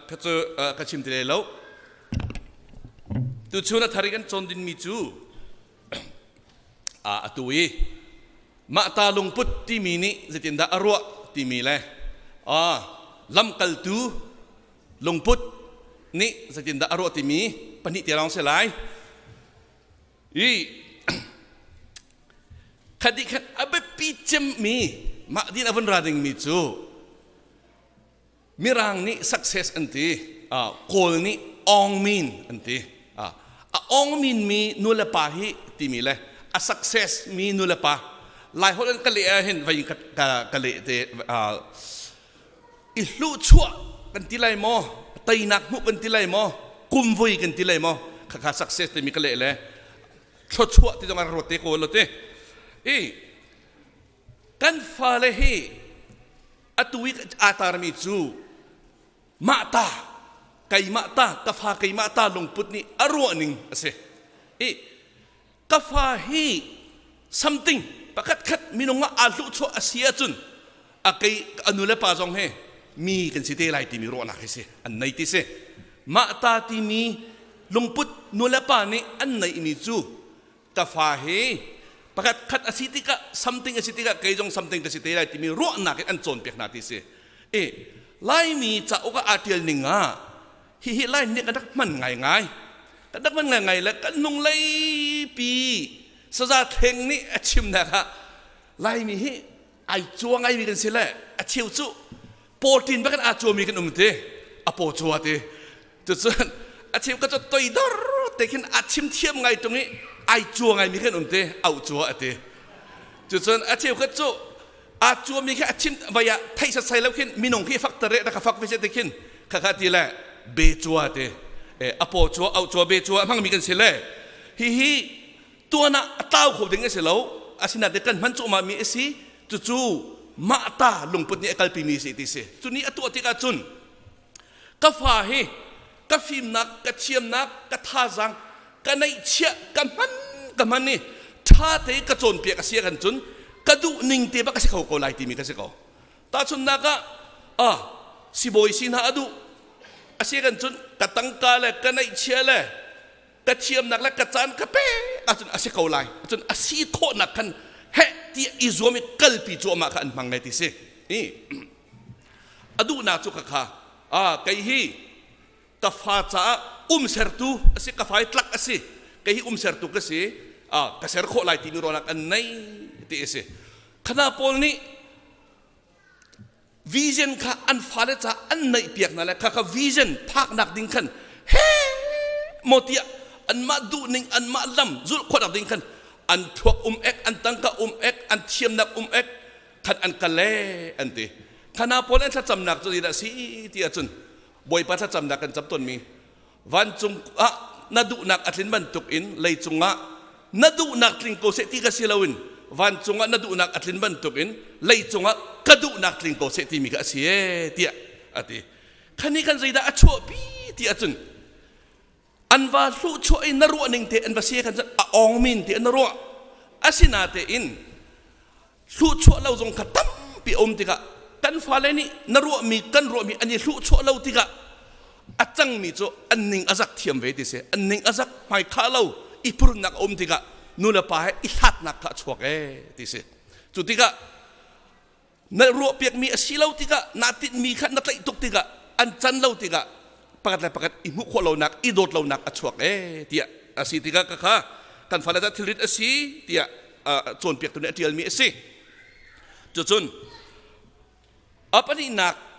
Kha cu ka chim ti lai lo. Tuchun a thar i kan cawn dingmi cu atu i mah ta lungput timi nih zeitindah a ruah timi le lamkaltu lungput nih zeitindah a ruah timi pahnih te lawng si lai. I khati khan a biapi cemmi mah din a vun ra dingmi cu Mirang nih success an ti, Kawl nih awngmin an ti. A awngmin mi nu le pa hi timi le a success mi nu le pa Lai holh in ka leh ah hin vai ka leh te i hluhchuah kan ti lai maw, teinak hmuh kan ti lai maw, kumvui kan ti lai maw, khakha success timi ka leh le thluachuah ti zong a ruat te ko lo te. I kan fale hi atu i aa tarmi cu mah ta keimah ta ka fa keimah ta lungput nih a ruah ning a si i ka fa hi something pakhat khat minung ah aa hluhchuah a si ahcun a kei a nu le pa zong he mi kan si te lai timi ruahnak hi si an nei ti si. Mah ta timi lungput nu le pa nih an neihmi cu ka fa hi pakhat khat a si tikah, something a si tikah, kei zong something ka si te lai timi ruahnak in an cawnpiak hna ti si. I Laimi cauk ah aa ṭial ning ah hihi Laimi nih kan rak hman ngaingai, kan rak hman ngaingai le kan nung leipi saza thleng nih a chimnak ah Laimi hi ai cua ngaimi kan si le a cheu cu pawṭin bak in aa cuami kan um ti a paw cua ti. Cucun a cheu ka cu toidor te khin a chim thiam ngai tung i ai cua ngaimi kan um te au cua a ti. Cucun a cheu khat cu aa cuami kha a chim vai ah theih sasai lo khin minung khi fak tere na ka fak ve te khin kha kha ti le be cua ti a paw cua au cua be cua hmangmi kan si le hihi tuan ah a tlau kho ding a si lo. Asinain kan hman cuahmah mi a si. Cucu mah ta lungput nih a kalpi mi si ti si. Cu nih a tuah tikah cun ka fa hi ka fimnak, ka thiamnak, ka thazaang, ka neihchiah ka hman ka hman i ṭha te ka cawnpiak a si kan cun ka duh ning te bak a si kho ko lai timi ka si ko. Tahchunhnak ah, ah sibawi si hna a duh a si kan cun ka tangka le ka neihchiah le ka thiamnak le ka caan ka pe ahcun a si ko lai. Cun a si khawhnak khan heh tiah i zuam i kalpi cuahmah kha an hmang ngai ti si. I a duhnak cu khakha a kei hi ka fa caah umsertu a si, ka fa i tlak a si, kei hi umsertu ka si, a ka ser khawh lai timi ruahnak an nei ti a si. Khana pawl nih vision kha an fale ca an neih piak hna le khakha vision phaknak ding khan he maw tiah anmah duhning, anmah lam zulh khawhnak ding khan an thuak um ek, an tangka um ek, an thiamnak um ek khan an kal e an ti. Khana pawl an thlacamnak cu zeidah si ti ahcun Bawipa thlacamnak kan cam tawnmi, vancung ah na duhnak a tlin bantuk in leicung ah na duhnak tling ko seh ti ka si loin vancung ah na duhnak a tlin bantuk in leicung ah ka duhnak tling ko seh timi kha a si e tiah a ti. Khani kan zeidah a chuahpi ti ahcun an va hluhchuah i na ruah ning te an va si khan a awng min te an ruah. Asinatein hluhchuah lo zong kha tampi a um tikah kan fale nih na ruahmi kan ruahmi an i hluhchuah lo tikah a cangmi cu an ning a zak thiam ve ti si. An ning a zak, hmai khah lo i purunnak a um tikah nu le pa he i hlatnak kha a chuak ee ti si. Cu tikah na ruahpiakmi a si lo tikah, naa tinhmi kha na tlaih tuk tikah, an can lo tikah pakhat le pakhat i hmuh khawh lonak, i dawt lonak a chuak ee tiah a si tikah ka kha kan fale ca thilrit a si tiah cawnpiaktu nih a ṭialmi a si. Cucun a pahnihnak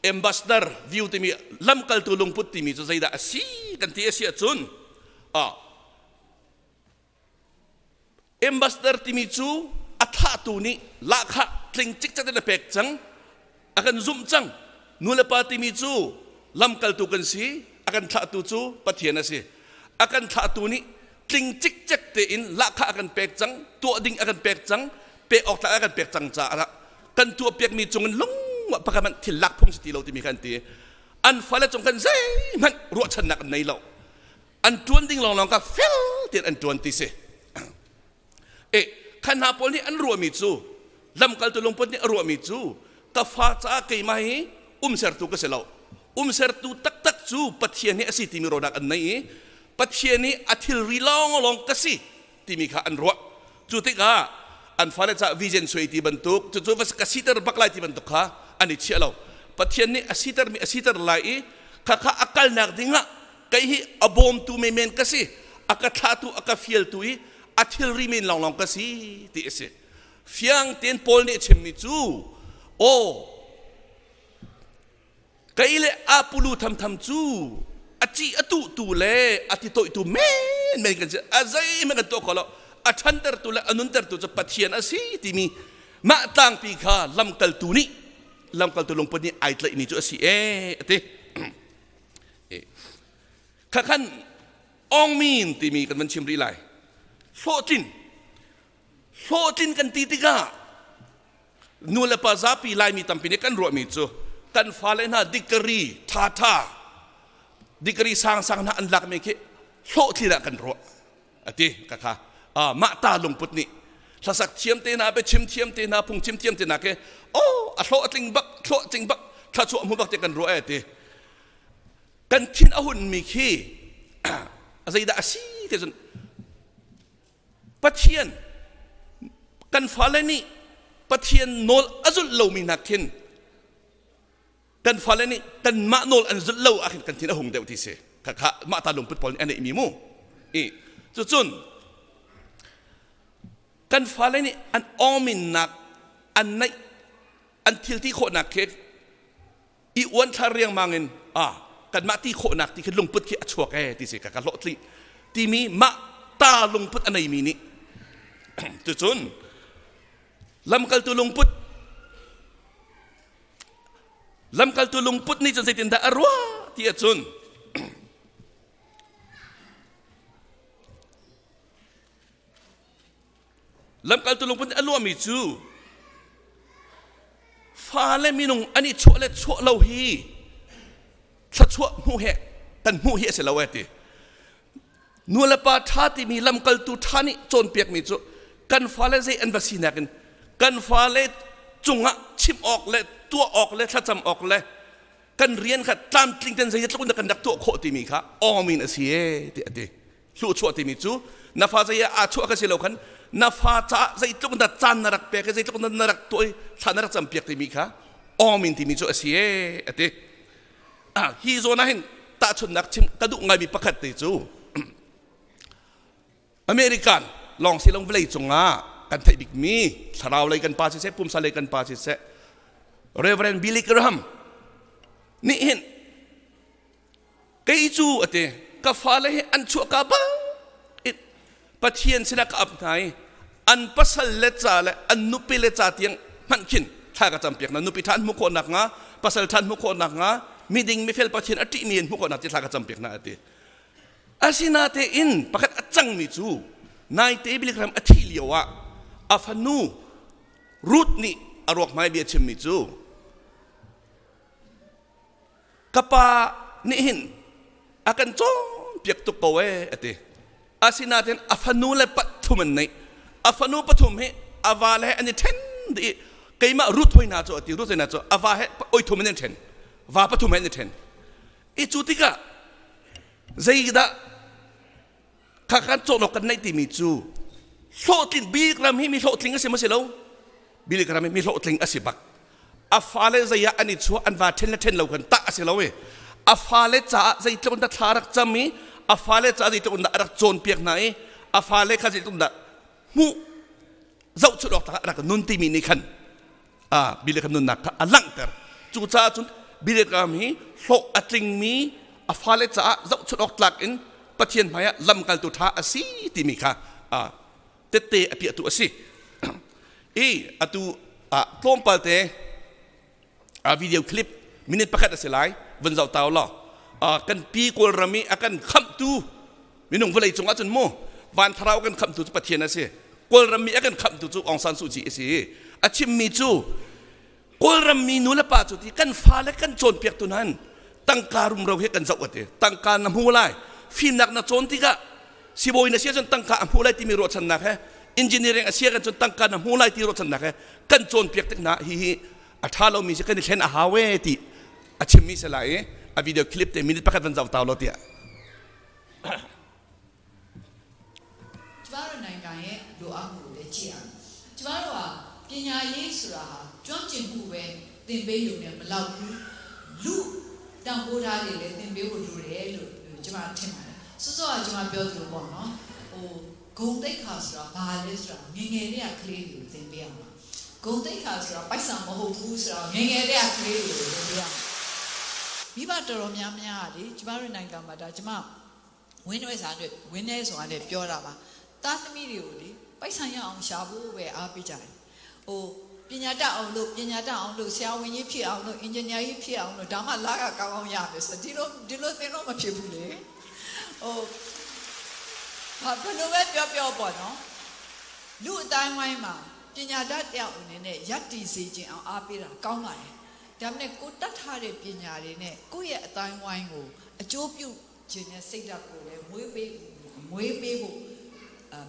ambassador view timi, lamkaltu lungput timi cu zeidah a si kan ti a si ahcun, ambassador timi cu a thlahtu nih lahkhah tling cikcek in a pek cang, a kan zumh cang. Nu le pa timi cu lamkaltu kan si, a kan thlahtu cu Pathian a si. A kan thlahtu nih tling cikcek tein lahkhah a kan pek cang, tuah ding a kan pek cang, pek awk tlak a kan pek cang caah kan tuah piakmi cungin lung pakhat hmanh thil lak phung si ti lo timi kha an ti. An fale cung khan zeihmanh ruahchannak an nei lo. An ṭuan ding lawnglawng kha fel tein an ṭuan ti si. E khan hna pawl nih an ruahmi cu, lamkaltu lungput nih a ruahmi cu, ka fa caah keimah hi umsertu ka si lo. Umsertu taktak cu Pathian hi a si timi ruahnak an nei i Pathian nih a thilri lawnglawng ka si timi kha an ruah. Cu tikah an fale caah vision suai ti bantuk cucu va ka siter bak lai ti bantuk kha an i chiah lo. Pathian nih a sitermi a siter lai i khakha a kalnak dingah kei hi a bawmtu menmen ka si, a ka thlahtu a ka fialtu i a thilri men lawnglawng ka si ti a si. Fiang tein Paul nih a chimmi cu aw Kei le Apulu thamtham cu a ci a tuhtu le a titoihtu menmen kan si. A zeihmanh kan tuah kho lo. A ṭhantertu le a nuntertu cu Pathian a si timi mah tlangpi kha lamkaltu nih lamkaltu lungput nih ai tlaihmi cu a si ee a ti. Kha khan Ongmin timi kan van chim rih lai. Hlawhtlin. Hlawhtlin kan ti tikah nu le pa zapi Laimi tampi nih kan ruahmi cu kan fale hna degree ṭhaṭha degree sangsang hna an lakmi khi hlawhtlin ah kan ruah a ti ka kha mah ta lungput nih hlasak thiam te hna biachim thiam te hna phungchim thiam te hna khi oh a hlawh a tling bak hlawh tling bak thluachuah hmu bak te kan ruah e ti kan thin a hunmi khi a zeidah a si ti cun Pathian kan fale nih Pathian nawl a zulh lomi hna khin kan fale nih kanmah nawl an zulh lo ah khin kan thin a hung deuh ti si khakha mah ta lungput pawl nih a neihmi mu i cucun kan fale nih an awminnak an neih an thil ti khawhnak khi i uanthlar riangmang in ah kanmah ti khawhnak ti khi lungput khi a chuak ee ti si ka ka hlawhtling timi mah ta lungput a neimi nih tucun lamkaltu lungput lamkaltu lungput nih cun zeitindah a ruah ti ahcun Lamkaltu lungput nih a luahmi cu fale minung an i chuah le chuah lo hi thluachuah hmuh he kan hmuh hi a si lo e ti. Nu le pa ṭha timi lamkaltu ṭha nih cawnpiakmi cu kan fale zei an va sinak in kan fale cungah chim awk le tuah awk le thlacam awk le kan rian kha tlamtling ten zeitluk in kan rak tuah khawh timi kha awmin a si e ti a ti. Hluhchuah timi cu na fa zei ah aa chuah ka si lo khan na fa caah zeitluk na caan na rak pek i zeitluk na rak tuah i thla na rak campiak timi kha awmin timi cu a si ee a ti. Ah, hi zawn ah hin tahchunhnak chim ka duh ngaimi pakhat te cu American lawng si lo vawlei cungah kan theih bikmi thlarau lei kan pa siseh pumsa lei kan pa siseh Reverend Billy Graham nih hin Kei cu a ti ka fale hi an chuahka bang in Pathian sinah ka ap hna i an pasal le ca le an nupi le ca tiang hmanh khin thla ka campiak hna nupi ṭha an hmuh khawh nakhnga pasal ṭha an hmuh khawh nakhnga miding mifel Pathian a ṭihmi an hmuh khawh nak ti thla ka campiak hna a ti asinatein pakhat a cangmi cu naite Billy Graham a thih lio ah a fanu Ruth nih a ruak hmai bia chimmi cu Ka pa nih hin a kan cawnpiak tuk ko ee a ti. Asinain a fanu le pathum an neih. A fanu pathum hi a va le he an i ṭhen dih i keimah Ruth hoi hna cu a ti. Ruth hoi hna cu a va he oi thum in an ṭhen. Va pathum he an i ṭhen. I cu tikah zeidah kha kan cawn awk kan neih timi cu hlawhtlin bik ram hi mi hlawhtling a si ma si lo bik ram hi mi hlawhtling a si bak a fale zei ah an i chuah an va ṭhen le ṭhen lo kan tah a si lo i a fale caah zeitluk in dah thla rak cam i a fale caah zeitluk in dah a rak cawnpiak hna i a fale kha zeitluk in dah hmuh zohchunh awk tlak a rak nun timi nih khan Billy Graham nunnak kha a langhter. Cucaah cun Billy Graham hi hlawh a tlingmi a fale caah zohchunh awk tlak in Pathian hmaiah lamkaltu ṭha a si timi kha tette a piahtu a si. I atu ah tlawmpal te video clip minute pakhat a si lai vun zoh ta law kan pi Kawlram i a kan khamhtu minung vawlei cung ahcun mu van thlarau kan khamhtu cu Pathian a si Kawlram mi a kan khamhtu cu Aung San Suu Kyi a si a chimmi cu Kawlram mi nu le pa cu ti kan fale kan cawnpiaktu nan tangka rumro he kan zoh ati tangka na hmu lai fimnak na cawn tikah sibawi na si ahcun tangka a hmu lai timi ruahchannak he engineering a si ahcun tangka na hmu lai ti ruahchannak he kan cawnpiak tik hna hi hi a ṭha lomi si kan i thlen a hau e ti a chimmi si lai i. A video clip te minute pakhat van zoh ta lo tiah. ကျမတို့နိုင်ငံရဲ့လိုအပ်မှုကိုလည်းကြည့်ရမယ်။ကျမတို့ဟာပညာရေးဆိုတာဟာကျွမ်းကျင်မှုပဲသင်ပေးရုံနဲ့မလောက်ဘူး။လူတန်ဖိုးထားတွေလည်းသင်ပေးဖို့လိုတယ်လို့ကျမထင်ပါတယ်။စောစောကကျမပြောသလိုပေါ့နော်။ဟိုဂုံတိတ်ခါဆိုတာဘာလဲဆိုတာငငယ်လေးကကလေးတွေကိုသင်ပေးရမှာ။ဂုံတိတ်ခါဆိုတာပိုက်ဆံမဟုတ်ဘူးဆိုတာငငယ်လေးကကလေးတွေကိုသင်ပေးရမှာ။မိဘတော်တော်များများကလေကျမတို့နိုင်ငံမှာဒါကျမဝင်းွယ်စာတွေဝင်းနေဆိုတာနဲ့ပြောတာပါသားသမီးတွေကိုလေပိုက်ဆံရအောင်ရှာဖို့ပဲအားပေးကြတယ်ဟိုပညာတတ်အောင်လို့ပညာတတ်အောင်လို့ဆရာဝန်ကြီးဖြစ်အောင်လို့အင်ဂျင်နီယာကြီးဖြစ်အောင်လို့ဒါမှလာကကောင်းကောင်းရမယ်ဆိုဒီလိုဒီလိုသင်တော့မဖြစ်ဘူးလေဟိုဘာဘယ်လိုပဲပြောပြောပေါ့နော်လူအတိုင်းဝိုင်းမှာပညာတတ်တယောက်အနေနဲ့ယက်တည်စေခြင်းအောင်အားပေးတာကောင်းပါတယ်ဒါပေမဲ့ကိုတတ်ထားတဲ့ပညာတွေနဲ့ကိုယ့်ရဲ့အတိုင်းဝိုင်းကိုအကျိုးပြုခြင်းနဲ့စိတ်ဓာတ်ကိုလည်းမွေးပေးမွေးပေးဖို့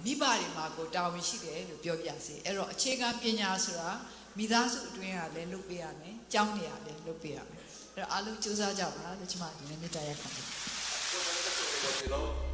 မိဘတွေမှာကိုတာဝန်ရှိတယ်လို့ပြောပြစီအဲ့တော့အခြေခံပညာဆိုတာမိသားစုအတွင်းကလည်းလုပ်ပေးရမယ်၊ကျောင်းတွေကလည်းလုပ်ပေးရမယ်အဲ့တော့အားလုံးကြိုးစားကြပါလို့ကျွန်မဒီနေ့မေတ္တာရပ်ခံပါတယ်။